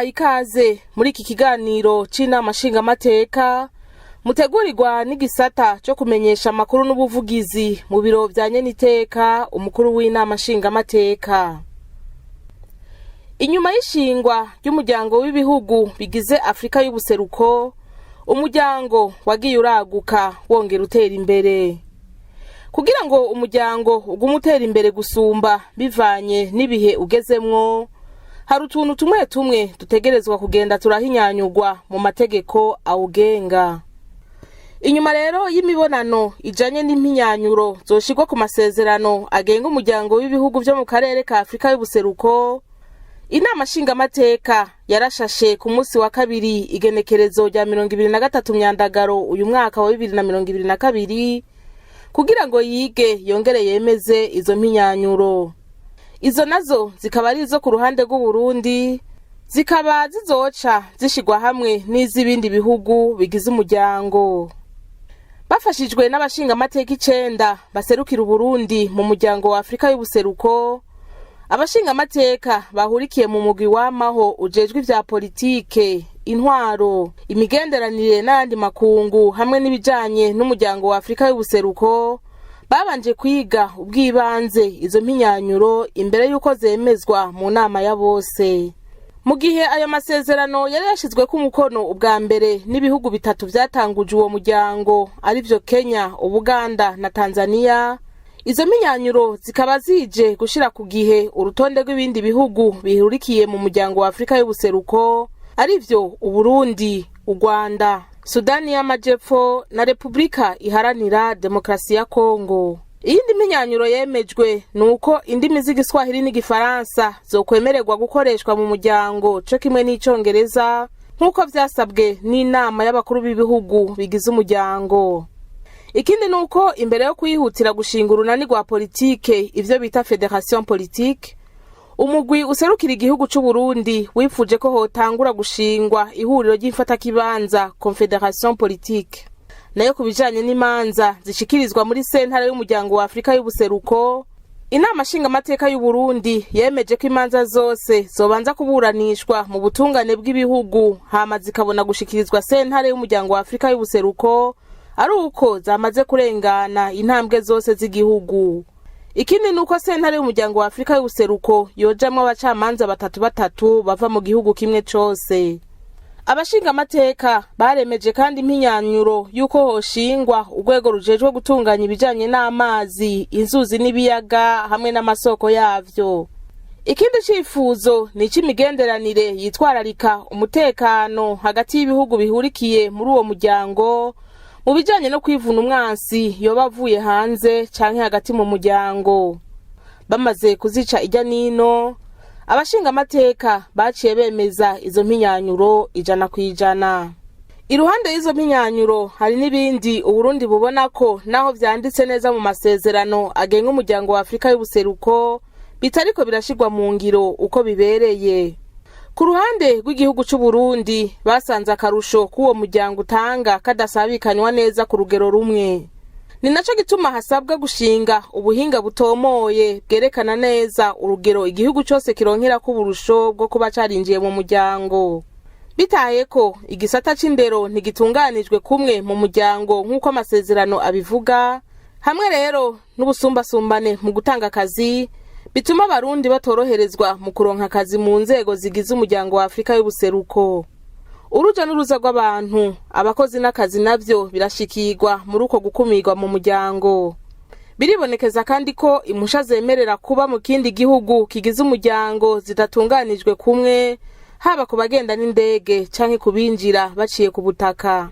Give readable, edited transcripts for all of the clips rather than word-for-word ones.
Ndabahaye ikaze muri iki kiganiro c'inama nshingamateka mutegurirwa n'igisata co kumenyesha amakuru n'ubuvugizi mu biro vya nyeniteka umukuru w'inama nshingamateka. Inyuma y'ishingwa ry'umuryango w'ibihugu bigize Afurika y'Ubuseruko, umuryango wagiye uraguka wongera utera imbere. Kugira ngo umuryango ugume utera imbere gusumba bivanye n'ibihe ugezemwo, hari utuntu tumwe tumwe dutegerezwa kugenda turahinyanyurwa mu mategeko awugenga. Inyuma rero y'imibonano ijanye n'impinyanyuro zoshirwa ku masezerano agenga umuryango w'ibihugu vyo mu karere ka Afurika y'Ubuseruko, inama nshingamateka yarashashe ku munsi wa kabiri, igenekerezo rya 23 Myandagaro uyu mwaka wa 2022, kugira ngo yige yongere yemeze izo mpinyanyuro. Izo nazo zikaba ari izo ku ruhande rw'Uburundi, zikaba zizoca zishirwa hamwe n'iz'ibindi bihugu bigize umuryango. Bafashijwe n'abashingamateka icenda baserukira Uburundi mu muryango wa Afurika y'Ubuseruko, abashingamateka bahurikiye mu mugwi wamaho ujejwe ivya politike, intwaro, imigenderanire n'ayandi makungu hamwe n'ibijanye n'umuryango wa Afurika y'Ubuseruko, babanje kwiga ubwibanze izo mpinyanyuro imbere y'uko zemezwa mu nama ya bose. Mu gihe ayo masezerano yari yashizweko umukono ubwa mbere n'ibihugu bitatu vyatanguje uwo muryango, arivyo Kenya, Ubuganda na Tanzania, izo mpinyanyuro zikaba zije gushira ku gihe urutonde rw'ibindi bihugu bihurikiye mu muryango wa Afurika y'Ubuseruko, arivyo Uburundi, Urwanda, Sudani y'Amajepfo na Repubulika Iharanira Demokarasi ya Kongo. Iyindi mpinyanyuro yemejwe ni uko indimi z'Igiswahili n'Igifaransa zokwemererwa gukoreshwa mu muryango co kimwe n'Icongereza, nk'uko vyasabwe n'inama y'abakuru b'ibihugu bigize umuryango. Ikindi ni uko imbere yo kwihutira gushinga urunani rwa politike, ivyo bita fédération politique, umugwi userukira igihugu c'Uburundi wipfuje ko hotangura gushingwa ihuriro ry'imfatakibanza, confédération politique. Nayo ku bijanye n'imanza zishikirizwa muri sentare y'umuryango wa Afurika y'Ubuseruko, inama nshingamateka y'Uburundi yemeje ko imanza zose zobanza kuburanishwa mu butungane bw'ibihugu, hama zikabona gushikirizwa sentare y'umuryango wa Afurika y'Ubuseruko ari uko zamaze kurengana intambwe zose z'igihugu. Ikindi ni uko sentare y'umuryango wa Afurika y'Ubuseruko yojamwo abacamanza batatu batatu bava mu gihugu kimwe cose. Abashingamateka baremeje kandi impinyanyuro y'uko hoshingwa urwego rujejwe gutunganya ibijanye n'amazi, inzuzi n'ibiyaga hamwe n'amasoko yavyo. Ikindi cifuzo ni ic'imigenderanire yitwararika umutekano hagati y'ibihugu bihurikiye muri uwo muryango, mu bijanye no kwivuna umwansi yoba avuye hanze canke hagati mu muryango. Bamaze kuzica irya nino, abashingamateka baciye bemeza izo mpinyanyuro 100%. Iruhande y'izo mpinyanyuro, hari n'ibindi Uburundi bubona ko naho vyanditse neza mu masezerano agenga umuryango wa Afurika y'Ubuseruko, bitariko birashirwa mu ngiro uko bibereye. Ku ruhande rw'igihugu c'Uburundi, basanze akarusho k'uwo muryango utanga kadasabikanywa neza ku rugero rumwe. Ni naco gituma hasabwa gushinga ubuhinga butomoye bwerekana neza urugero igihugu cose kironkerako uburusho bwo kuba carinjiye mu muryango. Bitaye ko igisata c'indero ntigitunganijwe kumwe mu muryango nk'uko amasezerano abivuga, hamwe rero n'ubusumbasumbane mu gutanga akazi bituma Abarundi batoroherezwa mu kuronka akazi mu nzego zigize umuryango wa Afurika y'Ubuseruko. Uruja n'uruza rw'abantu, abakozi n'akazi navyo birashikirwa muri uko gukumirwa mu muryango. Biribonekeza kandi ko impusha zemerera kuba mu kindi gihugu kigize umuryango zidatunganijwe kumwe, haba ku bagenda n'indege canke ku binjira baciye ku butaka.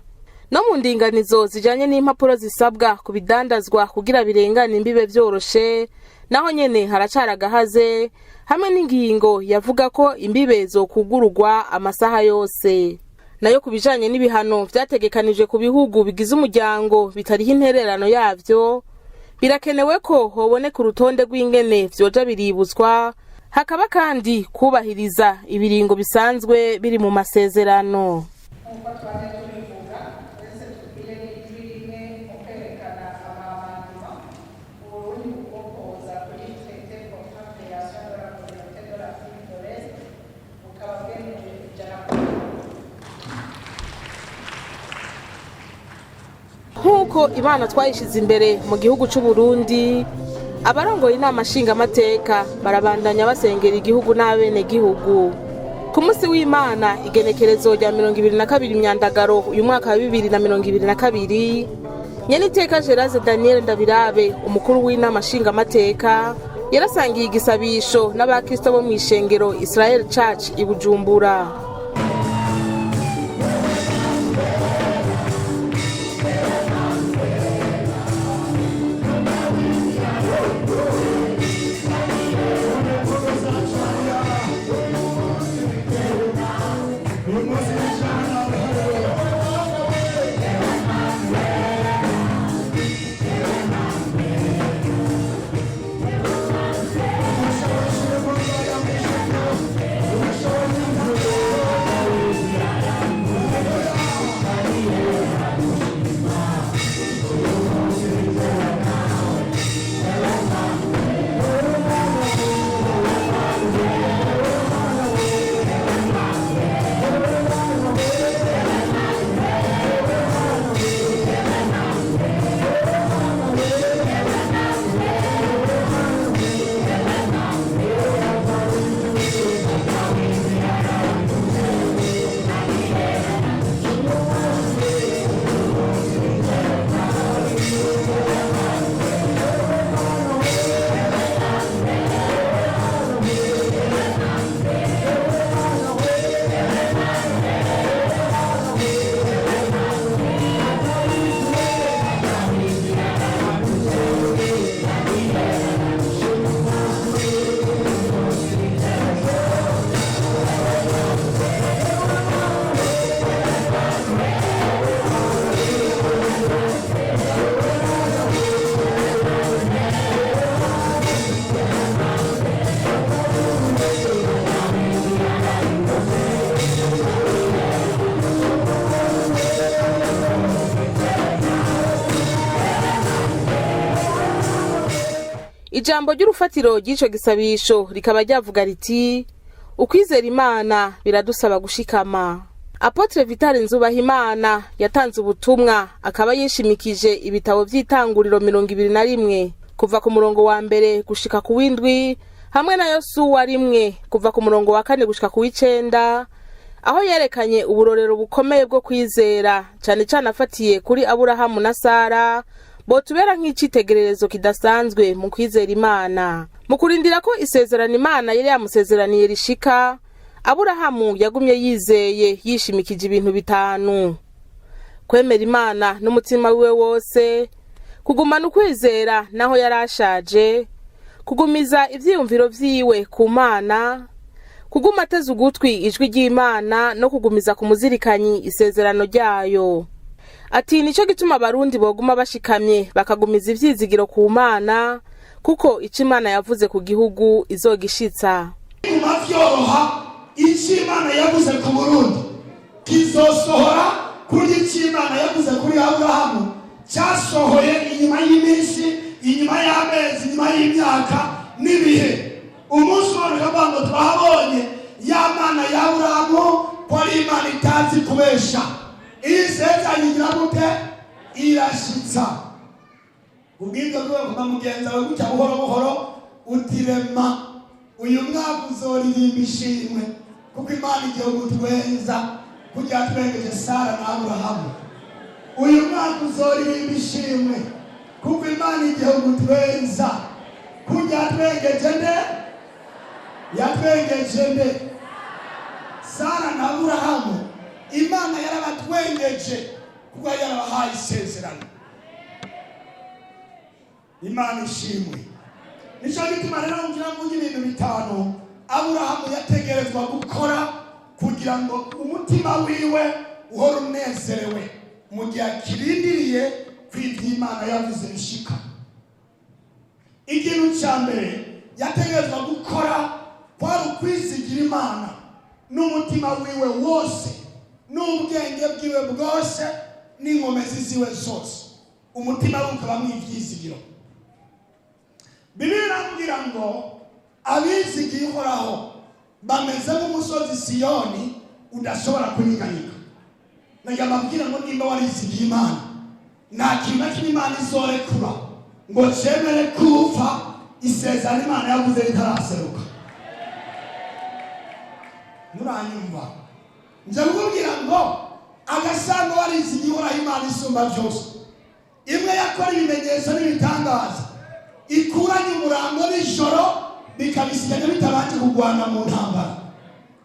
No mu ndinganizo zijanye n'impapuro zisabwa ku bidandazwa kugira birengane imbibe vyoroshe, naho nyene haracari agahaze, hamwe n'ingingo yavuga ko imbibe zokugururwa amasaha yose. Nayo ku bijanye n'ibihano vyategekanijwe ku bihugu bigize umuryango bitariho intererano yavyo, birakenewe ko hoboneka urutonde rw'ingene vyoja biributswa, hakaba kandi kubahiriza ibiringo bisanzwe biri mu masezerano. Nk'uko twaje tubivuga, twese tubwire n'ijwi rimwe mu kwerekana ama amendements Uburundi bupropoza kuri traité portant création de la Communauté de l'Afrique de l'Est, bukaba bwemeje ijana. Nk'uko Imana twayishize imbere mu gihugu c'u Burundi, abarongoye Inama Nshingamateka barabandanya basengera igihugu n'abenegihugu. Ku munsi w'Imana, igenekerezo rya 22 Myandagaro uyu mwaka wa 2022, Nyeniteka Gerase Daniel Ndabirabe, umukuru w'Inama Nshingamateka, yarasangiye igisabisho n'abakristo bo mw'ishengero Israel Church i Bujumbura. Ijambo ry'urufatiro ry'ico gisabisho rikaba ryavuga riti: "Ukwizera Imana biradusaba gushikama." Apôtre Vital Nzubahimana yatanze ubutumwa, akaba yishimikije ibitabo vy'Itanguriro 21, kuva ku murongo wa 1 gushika ku w'7, hamwe na Yosuwa 1, kuva ku murongo wa 4 gushika ku w'9, aho yerekanye uburorero bukomeye bwo kwizera, cane cane afatiye kuri Aburahamu na Sara, botubera nk'icitegererezo kidasanzwe mu kwizera Imana. Mu kurindira ko isezerano Imana yari yamusezeraniye rishika, Aburahamu yagumye yizeye yishimikije ibintu bitanu: kwemera Imana n'umutima wiwe wose, kugumana ukwizera naho yari ashaje, kugumiza ivyiyumviro vyiwe ku Mana, kuguma ateze ugutwi ijwi ry'Imana, no kugumiza ku muzirikanyi isezerano ryayo. Ati: "Nico gituma Abarundi boguma bashikamye, bakagumiza ivyizigiro ku Mana, kuko ico Imana yavuze ku gihugu izogishitsa." Biguma vyoroha. Icyo Imana yavuze ku Burundi kizosohora. Kurya icyo Imana yavuze kuri Aburahamu cyasohoye inyuma y'iminsi, inyuma y'amezi, inyuma y'imyaka n'ibihe. Umunsi ubona ukavuga ngo twahabonye ya Mana ya Aburahamu, ko ari Imana itazi kubesha. Iyo isezeranye igira gute? Irashitsa. Ubwibyo bwo mugenzi wawe gutya buhoro buhoro, utirema uyu mwaka uzoririmba ishimwe, kuko Imana igiye gutwenza kugira twengeje Sara na Aburahamu. Uyu mwaka uzoririmba ishimwe, kuko Imana igiye gutwenza kugira twengeje nde? Yatwengeje nde? Sara na Aburahamu. Imana yarabatwengeje kuko yari yarabahaye isezerano. Imana ishimwe. Nicyo gituma rero ngira ngo ibintu bitanu Aburahamu yategerezwa gukora kugira ngo umutima wiwe uhore unezerewe mu gihe akirindiriye ko ibyo Imana yavuze bishika. Ikintu cya mbere yategerezwa gukora kwari ukwizigira Imana n'umutima wiwe wose, n'ubwenge bwiwe bwose, n'inkomezi ziwe zose, umutima we ukabamo ibyizigiro. Bibiliya irambwira ngo abizigiye Uhoraho bameze nk'umusozi Siyoni udashobora kunyeganyega. Nagira mbabwira ngo nimba warizigiye Imana, Nta kintu na kimwe Imana izorekura ngo cemere kupfa isezerano Imana yavuze ritaraseruka. Muranyumva? Nje kukubwira ngo agasango warizigiye Uhoraho Imana isumba byose, imwe yakora ibimenyetso n'ibitangaza, ikuranye umurango nijoro bikabisiganya bitabanje kurwana mu ntambara,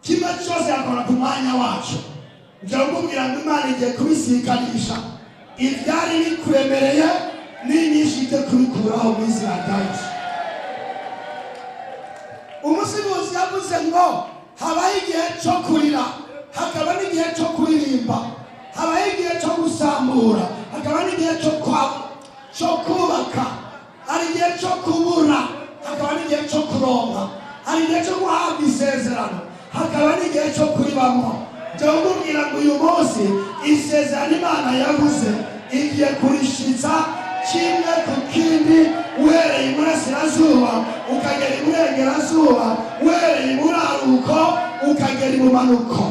kimwe cyose yakora ku mwanya wacu. Nje kukubwira ngo Imana igiye kubisikanisha ibyari bikuremereye n'inyinshi, ijye kubikuraho mu izina rya Yesu. Umusifuzi yavuze ngo habaho igihe cyo kurira, hakaba n'igihe cyo kuririmba, habaho igihe cyo gusambura, hakaba n'igihe cyo kubaka, hari igihe cyo kubura, hakaba n'igihe cyo kuronka, hari igihe cyo guhabwa isezerano, hakaba n'igihe cyo kuribamo. Njya kukubwira ngo uyu munsi isezerano Imana yavuze igiye kurishitsa kimwe ku kindi, uhereye iburasirazuba ukagera iburengerazuba, uhereye iburaruko ukagera ibumanuko.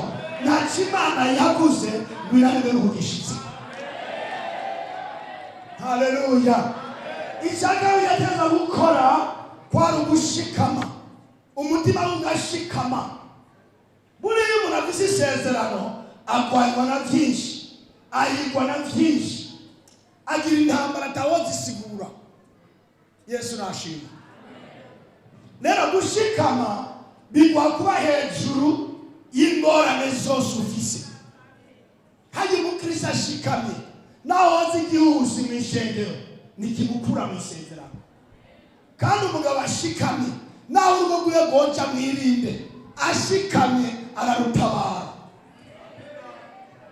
Ntacyo Imana yavuze ngo inanirwe no kugishitsa. Haleluya! Icya kabiri yateza gukora kwari ugushikama, umutima we ugashikama. Buriya umuntu afise isezerano agwanywa na byinshi, ahigwa na byinshi, agira intambara atawozisigura. Yesu nashima. Rero gushikama bigwa kuba hejuru y'ingorane zose ufise. Hajya umukristo ashikamye, naho wazi igihuhusi mu ishengero ntikimukura mu isezerano. Kandi umugabo ashikamye, naho urugo rwiwe rwoja mwirinde, ashikamye ararutabara.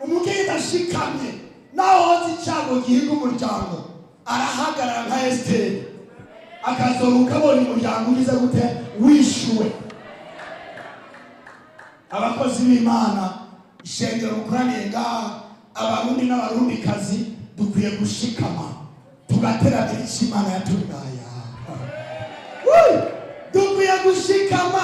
Umukenyezi ashikamye, naho wazi icyago gihiga umuryango, arahagarara nka Esiteri, akazoruka abonye umuryango ugize gute? Wishuwe. Abakozi b'Imana, ishengero mukoraniye ngaha, Abarundi n'Abarundikazi, dukwiye gushikama tugateramira icyo Imana yatubwaya. Dukwiye gushikama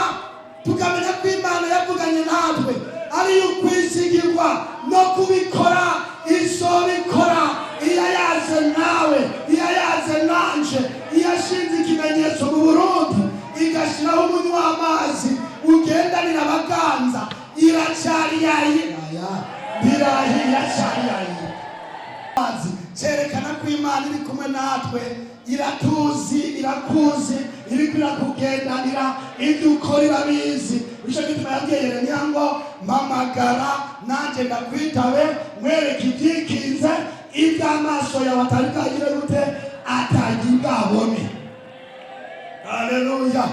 tukamenya ko Imana yavuganye natwe ariyo ukwizigirwa no kubikora, izobikora. Iyo yaze nawe, iyo yaze nanje, iyo ashinze ikimenyetso mu Burundi, igashyiraho umunywa w'amazi ugendanira abaganza, iracyari yayi birahi, iracyari yayi amazi cyerekana ko Imana iri kumwe natwe, iratuzi, irakuzi, iriko irakugendanira, ibyo ukora irabizi. Nicyo gituma yabwiye Yeremiya ngo: "Mpamagara nanjye ndakwitabe, nkwereke ibyikinze, iby'amaso yawe atari bwagire gute? Atagira bwabone." Haleluya!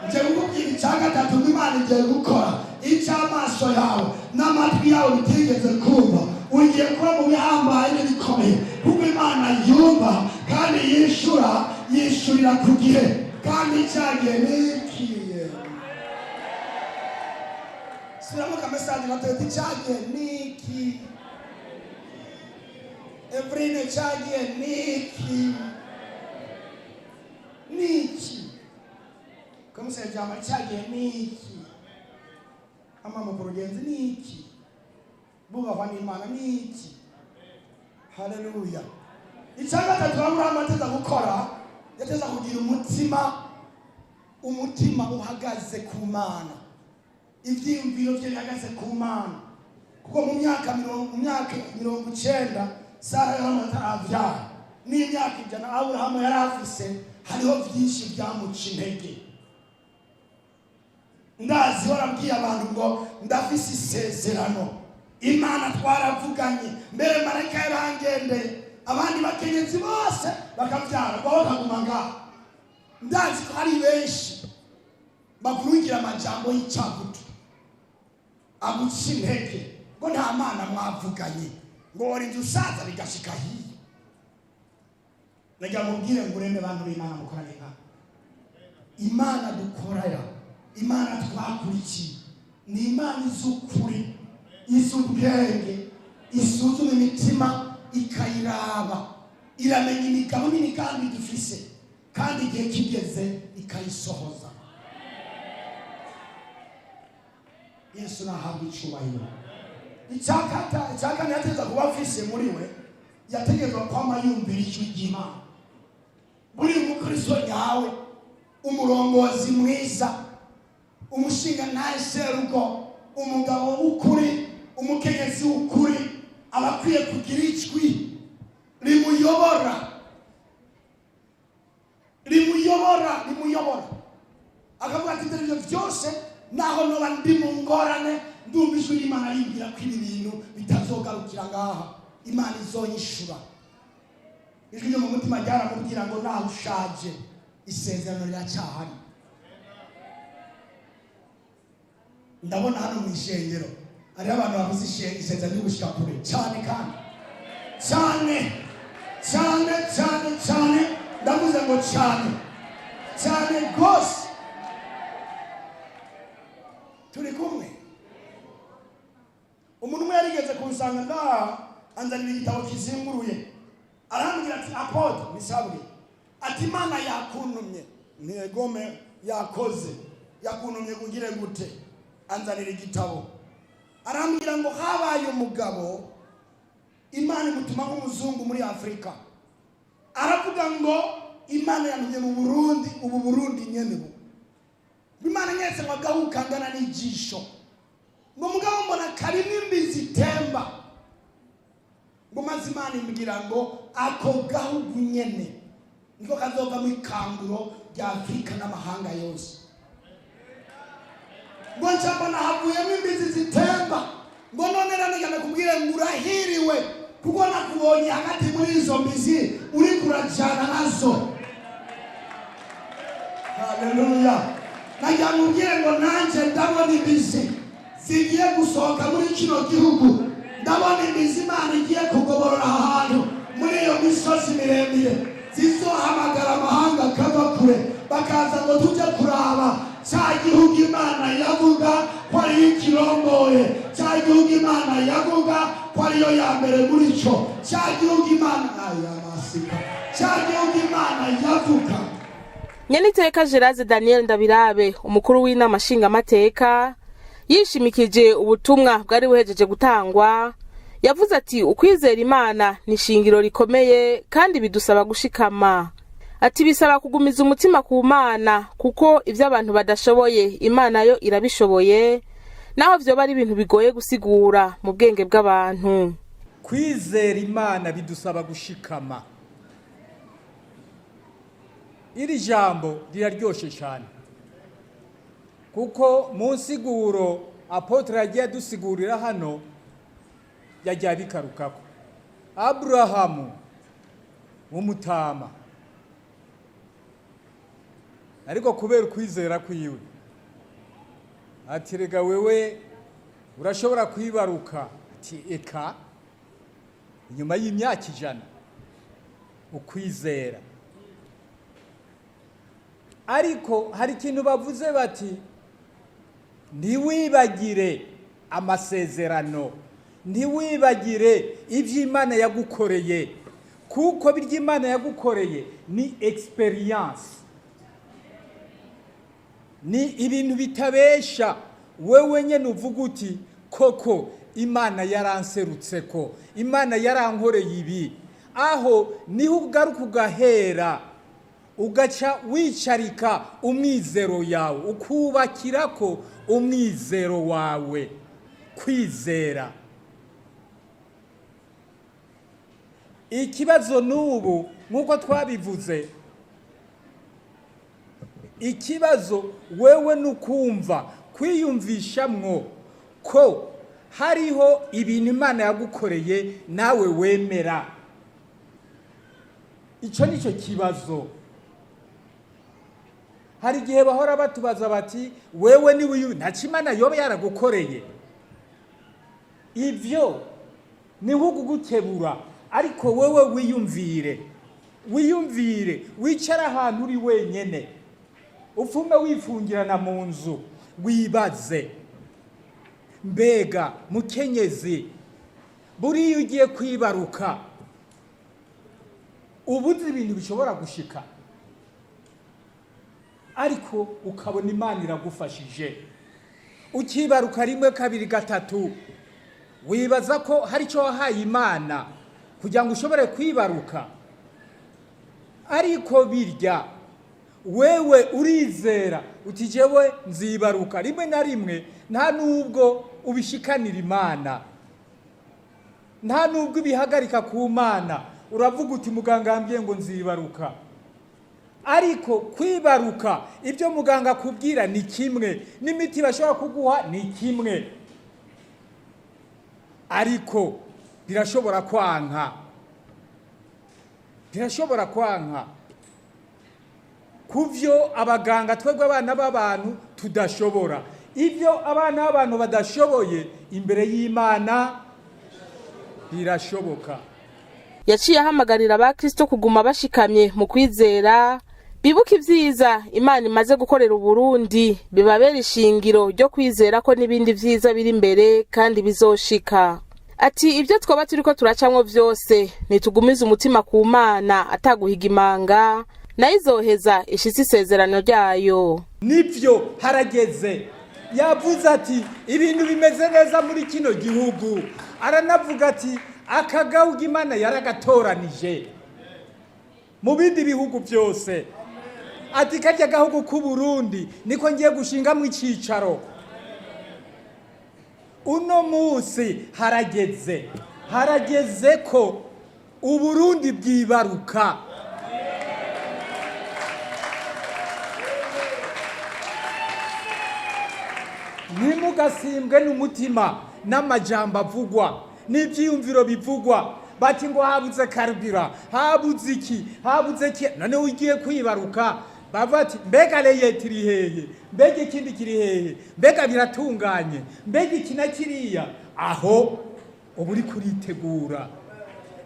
Nje kukubwira icya gatatu ngo Imana igiye gukora icy'amaso yawe n'amatwi yawe bitigeze kumva. Ugiye kuba mu bihambaye n'ibikomeye, kuko Imana yumva kandi yishura, yishurira ku gihe, kandi icyagihe nikiye. Subiramo ka message gatoya: icyagihe niki. Evrine, cyagiye niki, niki. Komiseri jambo, cyagiye niki. Amama ku rugenzi niki, bubahwa n'Imana niki. Haleluya! Icya gatatu Aburahamu ateza gukora, yateza kugira umutima, umutima uhagaze ku Mana, ibyiyumviro bye bihagaze ku Mana, kuko mu myaka 90 Sara yari atarabyara, n'imyaka 100 Aburahamu yari afise, hariho byinshi byamuca intege. Ndazi warabwiye abantu ngo ndafise isezerano, Imana twaravuganye, mbere marayika yarangendeye, abandi bakenyezi bose bakabyara, bo bakaguma ngaho. Ndazi ko hari benshi bakurungira amajambo y'icagutu aguca intege ngo nta Mana mwavuganye, ngo warinze usaza bigashika hiyo. Nagira mubwire ngo ureme bantu b'Imana mukorane nka Imana dukorera, Imana twakurikiye ni Imana izi ukuri, izi ubwenge, isuzuma imitima ikayiraba, iramenya imigabo n'imigambi dufise, kandi igihe kigeze ikayisohoza. Yesu nahabwa icubahiro. Icyakata, icyakane yateza kuba afise muri we, Yategerezwa kwama yumvira ijwi ry'Imana. Buri mukristo nyawe, umurongozi mwiza, umushinga ntahe, serugo, umugabo w'ukuri, umukenyezi w'ukuri, aba akwiye kugira ijwi rimuyobora, rimuyobora, rimuyobora, akavuga ati: "Dore ibyo byose, naho noba ndi mu ngorane, ndumva ijwi ry'Imana rimbwira ko ibi bintu bitazogarukira ngaha, Imana izonyishura." Ijwi ryo mu mutima ryaramubwira ngo naho ushaje, isezerano riracyahari. Ndabona hano mu ishengero hariho abantu bavuze isezerano ryo gushika kure cyane, kandi cyane cyane cyane cyane. Ndavuze ngo cyane cyane rwose. Turi kumwe. Umuntu umwe yarigeze kunsanga ngaha, anzanira igitabo kizinguruye, arambwira ati: "Apôtre, nisabwe." Ati: "Imana yakuntumye." Ntegome, yakoze, yakuntumye kugire gute? Anzanira igitabo, arambwira ngo habaye umugabo, Imana imutuma nk'umuzungu muri Afurika. Aravuga ngo Imana yantumye mu Burundi, ubu Burundi nyene ubu Imana nyese ngo agahu kangana n'ijisho, ngo mugabo mbona karimo imbizi itemba, ngo maze Imana imbwira ngo ako gahugu nyene niko kazovamo ikanguro rya Afurika n'amahanga yose. Ngo nca mbona havuyemo imbizi zitemba. Ngo none ranigana kubwire ngo urahiriwe, kuko nakubonye hagati muri izo mbizi uri kurajana nazo. Haleluya! Nagira nkubwire ngo nanjye ndabona imizi zigiye gusohoka muri kino gihugu. Ndabona imizi Imana igiye kugoborora aha hantu muri iyo misozi miremire, zizohamagara amahanga akava kure, bakaza ngo tujye kuraba cya gihugu Imana yavuga ko ariyo ikirongoye, cya gihugu Imana yavuga ko ariyo ya mbere muri cyo, cya gihugu Imana aya masika, cya gihugu Imana yavuga. Nyeniteka Gerase Daniel Ndabirabe, umukuru w'inama nshingamateka, yishimikije ubutumwa bwari buhejeje gutangwa, yavuze ati: "Ukwizera Imana ni ishingiro rikomeye kandi bidusaba gushikama." Ati: "Bisaba kugumiza umutima ku Mana, kuko ibyo abantu badashoboye, Imana yo irabishoboye, naho vyoba ari ibintu bigoye gusigura mu bwenge bw'abantu." Kwizera Imana bidusaba gushikama. Iri jambo riraryoshe cyane, kuko mu nsiguro apôtre yagiye adusigurira hano, yagiye abikarukako. Aburahamu w'umutama, ariko kubera ukwizera kwiwe, ati: "Rega wewe urashobora kwibaruka?" Ati: "Eka, inyuma y'imyaka 100." Ukwizera. Ariko hari ikintu bavuze bati: "Ntiwibagire amasezerano, ntiwibagire ibyo Imana yagukoreye," kuko birya Imana yagukoreye ni expérience, ni ibintu bitabesha. Wewe nyine uvuga uti: "Koko Imana yaranserutse, ko Imana yarankoreye ibi." Aho niho ugaruka ugahera, ugaca wicarika umwizero yawe, ukubakira ko umwizero wawe, kwizera. Ikibazo n'ubu, nk'uko twabivuze, ikibazo wewe ni ukumva, kwiyumvishamwo ko hariho ibintu Imana yagukoreye nawe wemera. Icyo ni cyo kibazo. Hari igihe bahora batubaza bati: "Wewe ni wiyu, ntacyo Imana yoba yaragukoreye?" Ibyo ni nko kugukebura, ariko wewe wiyumvire, wiyumvire, wicare ahantu uri wenyine, upfume wifungirana mu nzu, wibaze: mbega mukenyezi, buriya ugiye kwibaruka, ubuze ibintu bishobora gushika, ariko ukabona Imana iragufashije, ukibaruka rimwe, kabiri, gatatu, wibaza ko hari icyo wahaye Imana? Kugira ngo ushobore kwibaruka. Ariko birya wewe urizera uti jewe nzibaruka, rimwe na rimwe nta nubwo ubishikanira Imana, nta nubwo ibihagarika ku Mana. Uravuga uti muganga yambwiye ngo nzibaruka. Ariko kwibaruka, ibyo muganga akubwira ni kimwe, n'imiti bashobora kuguha ni kimwe, ariko birashobora kwanka, birashobora kwanka kuvyo abaganga twebwe abana b'abantu tudashobora. Ibyo abana b'abantu badashoboye, imbere y'Imana birashoboka. Yaciye ahamagarira abakristo kuguma bashikamye mu kwizera, bibuka ivyiza Imana imaze gukorera Uburundi, bibabera ishingiro ryo kwizera ko n'ibindi vyiza biri imbere kandi bizoshika. Ati ibyo twaba turiko turacamwo vyose, nitugumize umutima ku Mana ataguhiga imanga, nayo izoheza ishitse isezerano ryayo. Nibyo, harageze. Yavuze ati ibintu bimeze neza muri kino gihugu. Aranavuga ati akagahugu Imana yaragatoranije mu bindi bihugu byose. Ati karya gahugu k'Uburundi niko ngiye gushingamo icicaro. Uno munsi harageze, harageze ko Uburundi bwibaruka. Ntimugasimbwe n'umutima n'amajambo avugwa n'ibyiyumviro bivugwa, bati ngo habuze karubira, habuze iki, habuze iki. None ugiye kwibaruka, bavuga ati mbega leyeti iri hehe, mbega ikindi kiri hehe, mbega biratunganye, mbega iki na kiriya. Aho uba uri kuritegura,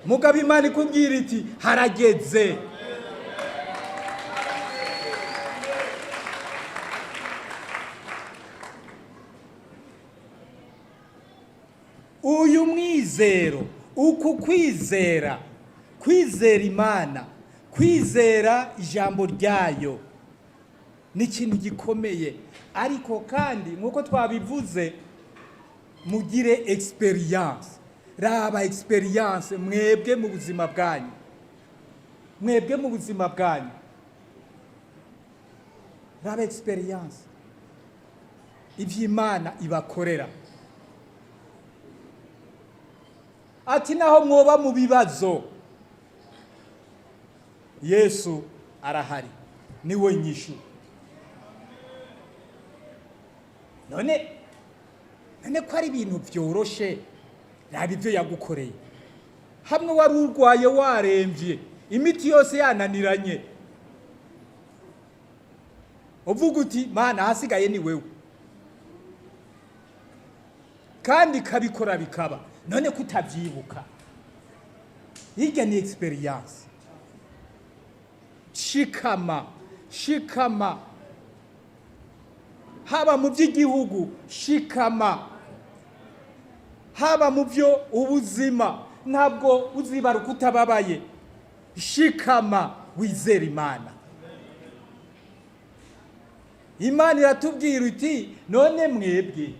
mugabo Imana ikubwira iti harageze. Uyu mwizero, uku kwizera, kwizera Imana, kwizera ijambo ryayo, ni ikintu gikomeye. Ariko kandi nk'uko twabivuze, mugire experience, raba experience mwebwe mu buzima bwanyu, mwebwe mu buzima bwanyu, raba experience iby'Imana ibakorera. Ati naho mwoba mu bibazo, Yesu arahari, niwe nyishu. None ko ari ibintu byoroshe, raba ibyo yagukoreye. Hamwe wari urwaye waremvye, imiti yose yananiranye, uvuga uti Mana hasigaye ni wewe, kandi kabikora bikaba. None kutavyibuka, hirya ni experience. Shikama, shikama, haba mu by'igihugu, shikama, haba mu byo ubuzima, ntabwo uzibaruka utababaye. Shikama wizere Imana. Imana iratubwira iti none mwebwe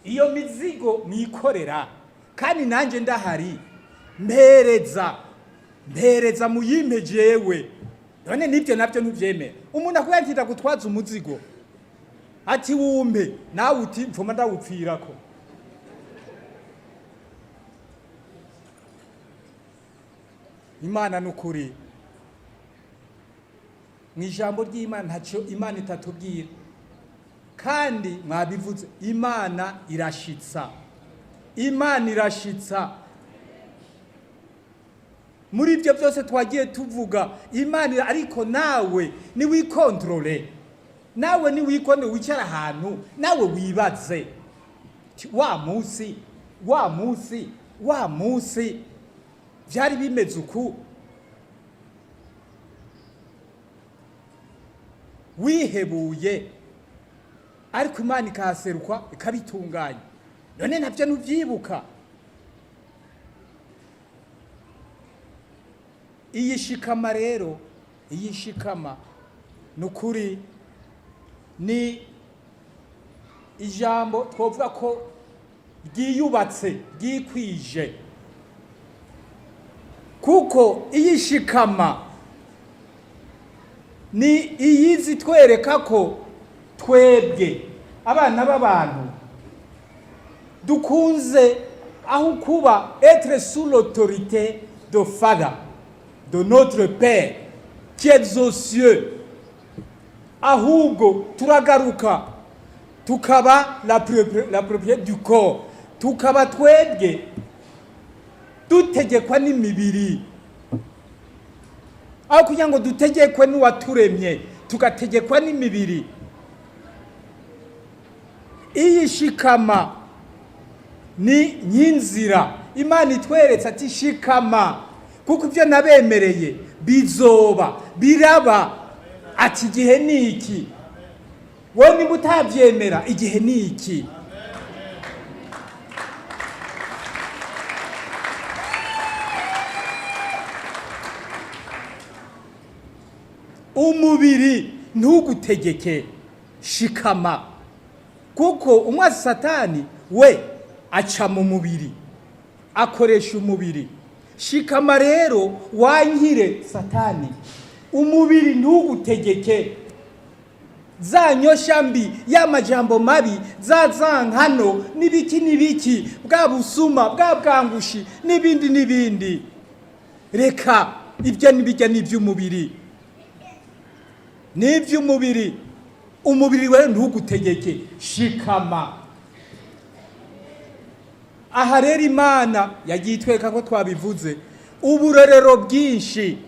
iyo mizigo mwikorera, kandi nanjye ndahari, mpereza, mpereza muyimpe jewe. None nibyo nabyo ntubyemera. Umuntu akubwira ati ndagutwaza umuzigo, ati wumpe, nawe uti mvuma ndawupfirako. Imana nukuri, mu ijambo ry'Imana ntacyo Imana itatubwira. Kandi mwabivuze, Imana irashitsa, Imana irashitsa. Muri ibyo byose twagiye tuvuga Imana, ariko nawe niwikontorore, nawe niwikontorore, wicara ahantu nawe wibaze wa munsi, wa munsi, wa munsi byari bimeze uku, wihebuye, ariko Imana ikahaserukwa ikabitunganya. None nabyo ntubyibuka. Iyi shikama rero, iyi shikama ni ukuri, ni ijambo twovuga ko ryiyubatse, ryikwije. Kuko iyi shikama ni iyizi twereka ko twebwe abana b'abantu dukunze aho kuba être sous l'autorité de Father, de notre Père qui est aux cieux, ahubwo turagaruka tukaba la propriété du corps, tukaba twebwe dutegekwa n'imibiri, aho kugira ngo dutegekwe n'uwaturemye, tugategekwa n'imibiri. Iyi shikama ni nyinzira Imana itweretse ati: "Shikama, kuko ibyo nabemereye bizoba, biraba." Ati: "Igihe ni iki." Wowe niba utabyemera, igihe ni iki. Umubiri ntugutegeke, shikama, kuko umwasi Satani we aca mu mubiri, akoresha umubiri. Shikama rero, wankire Satani, umubiri ntugutegeke, za nyosha mbi, ya majambo mabi, za zankano n'ibiki n'ibiki, bwa busuma, bwa bwangushi n'ibindi n'ibindi. Reka ibyo n'ibijya n'iby'umubiri, n'iby'umubiri. Umubiri we ntugutegeke, shikama. Aha rero Imana yagiye itwereka ko twabivuze uburorero bwinshi,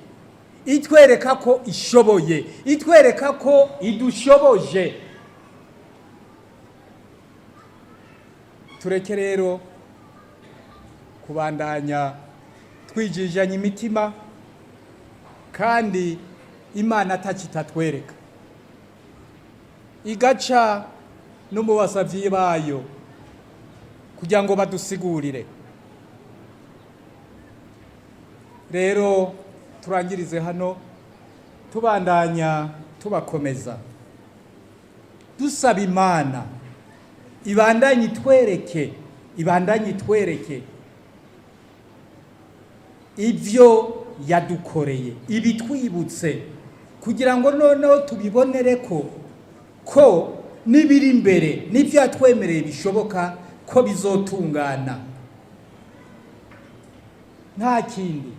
itwereka ko ishoboye, itwereka ko idushoboje. Tureke rero kubandanya twijijanye imitima kandi Imana atakitatwereka, igaca no mu basavyi bayo kugira ngo badusigurire. Rero turangirize hano, tubandanya tubakomeza, dusaba Imana ibandanye itwereke, ibandanye itwereke ibyo yadukoreye, ibitwibutse, kugira ngo noneho tubibonere ko n'ibiri imbere n'ibyo yatwemereye bishoboka ko bizotungana. Nta kindi,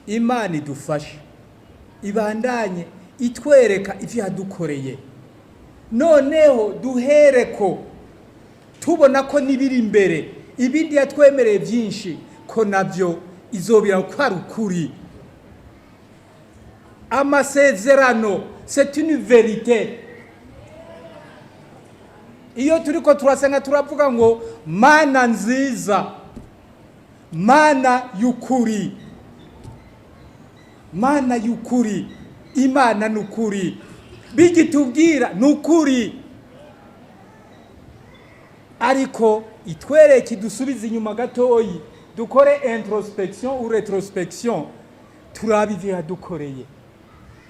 Imana idufashe, ibandanye itwereka ibyo yadukoreye, noneho duhere ko tubona ko n'ibiri imbere, ibindi yatwemereye byinshi, ko nabyo izobira ko ari ukuri. Amasezerano, c'est une vérité. Iyo turiko turasenga, turavuga ngo: "Mana nziza, Mana y'ukuri, Mana y'ukuri." Imana ni ukuri, bigitubwira ni ukuri, ariko itwereke, idusubize inyuma gatoyi, dukore introspection ou rétrospection, turabe ivyo yadukoreye,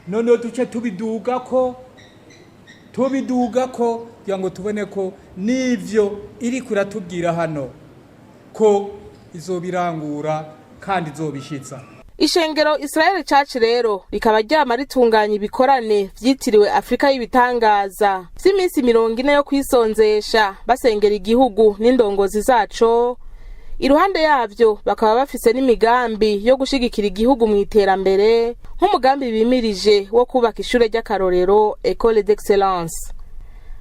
noneho duce tubiduga ko kugira ngo tubone ko n'ivyo iri kuratubwira hano ko izobirangura kandi izobishitsa. Ishengero Israel Church rero rikaba ryama ritunganya ibikorane vyitiriwe Afrika y'Ibitangaza vy'iminsi 40 yo kwisonzesha, basengera igihugu n'indongozi zaco. Iruhande yavyo bakaba bafise n'imigambi yo gushigikira igihugu mu iterambere, nk'umugambi bimirije wo kubaka ishure ry'akarorero, Ecole d'Excellence.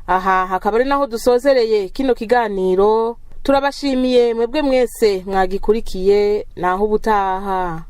Aha hakaba ari naho dusozereye kino kiganiro. Turabashimiye mwebwe mwese mwagikurikiye. Naho ubutaha.